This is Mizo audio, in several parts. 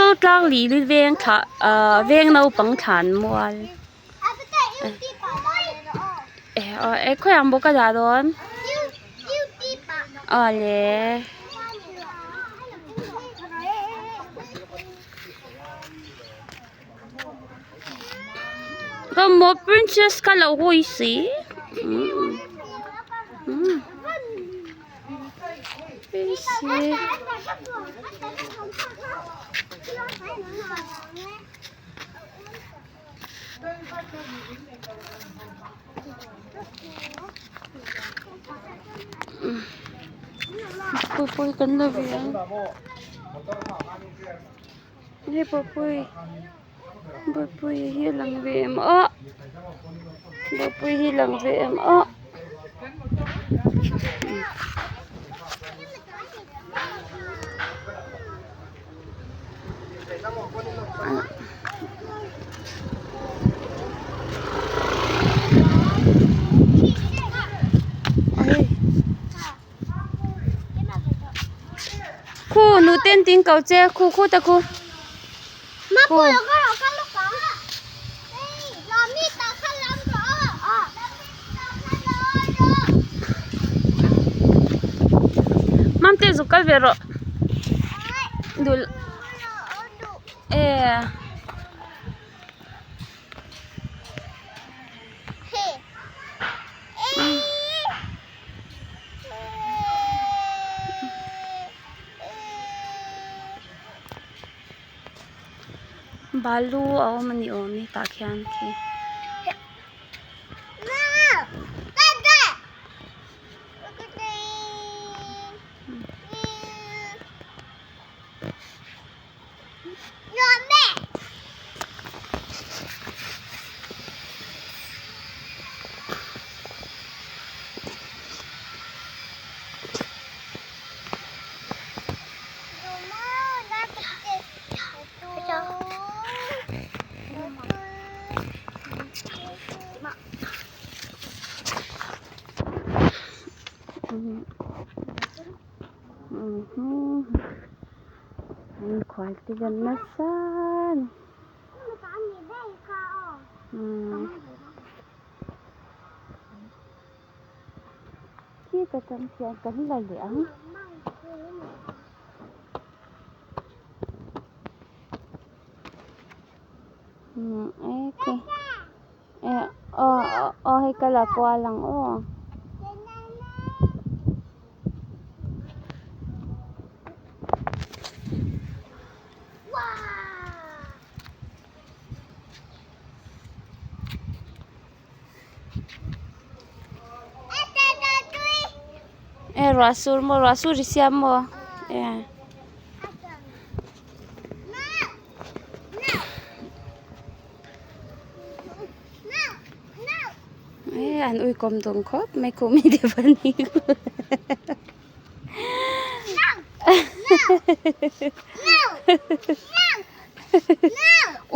Chaltlang lili veng thlah ahh veng naupang thlan mual eh khawiah maw ka dah dawn awle. Maw princess kha lo hawi si pawh kan la ve ang hei pawhpui pawhpui hi a lang ve em a pawhpui hi a lang ve em a. Khu nu ten ting ko che khu khu ta khu khu Mamte zuk kal ve rawh dul e Balu a awm a ni awm e tah khian khi. An khual te hian nasa a ni umm khi ka chang khian kan la leh ang. Aw aw hei ka la kual ang aw. E ruah sur maw ruah sur i siam maw e. E an ui kawm dawng khawp mai khum hi te pahnih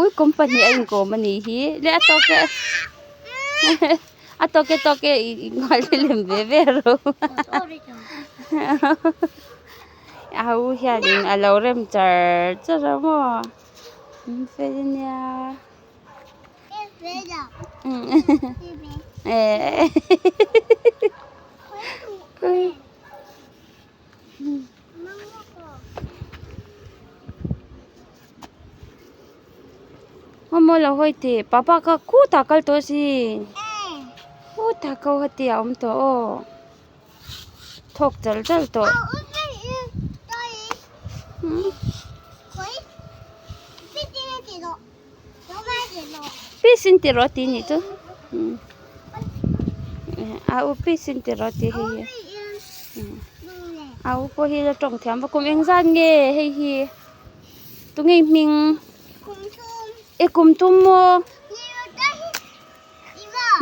Ui kawm pahnih a inkawm a nih hi le a tawk e a tawk e tawk e i nghal te lem ve ve ro a u hianin a lo rem char char a maw an fel ania. Maw lo hawi teh papa kha khutah kal tawh asin khutah ko heti a awm tawh aw thawk chal chal tawh. Peace in ti rawh tih nih chu a u peace in ti rawh tih hei hi a u pawh hi la tawng thiam vak kum engzat nge hei hi tunge i hming i kum tum maw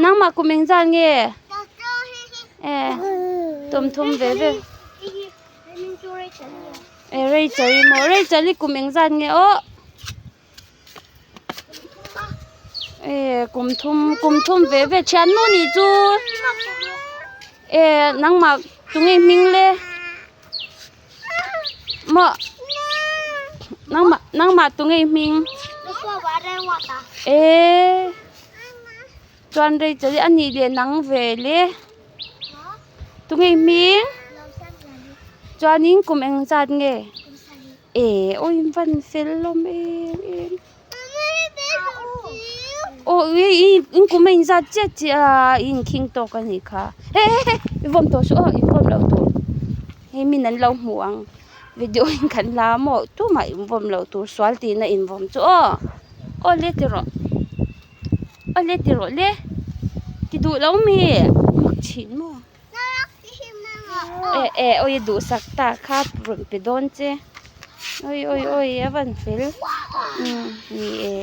nangmah kum engzat nge e tum thum ve ve. E Rachel i maw Rachel i kum engzat nge aw e kum thum kum thum ve ve thiannu nih chu e nangmah tunge hming le maw. Nangmah nangmah tunge i hming? Eee chuan Rachel hi a nih leh nang ve le. Tunge i hming? Chuanin kum engzat nge? Eee aw in van fel hlawm em em. Aw ih in kum a inzat chiah chiah a i inkhing tawk a nih kha. He he he i vawm tawh suh aw i vawm loh tur. Hei min an lo hmu ang video in kan la maw tumah in vawm loh tur sual tihna in vawm chu aw aw le ti rawh aw le ti rawh le ti duh lo mi mak thin maw eh eh awi duhsak ta kha rawn pe dawn che awi awi awi a van fel umm ni e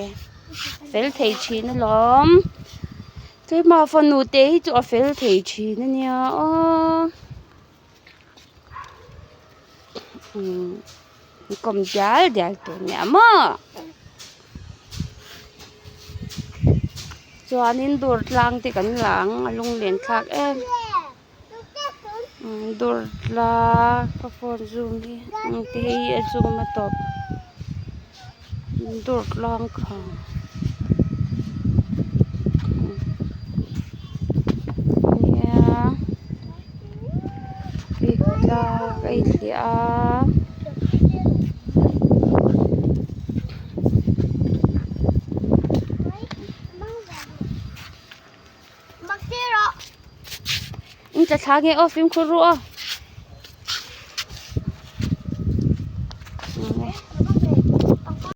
fel thei thin alawm. Keimah fanu te hi chu a fel thei thin a nia aw umm kawm dial dial tur a nia maw chuanin dur tlang te kan la ang a lunglen thlak em umm dur tlang ka phone zoom hi ti hei hi a zoom a tawp dur tlang kha. Nia bik tlang a inhliah a. In tla thla nge aw fimkhur ru aw.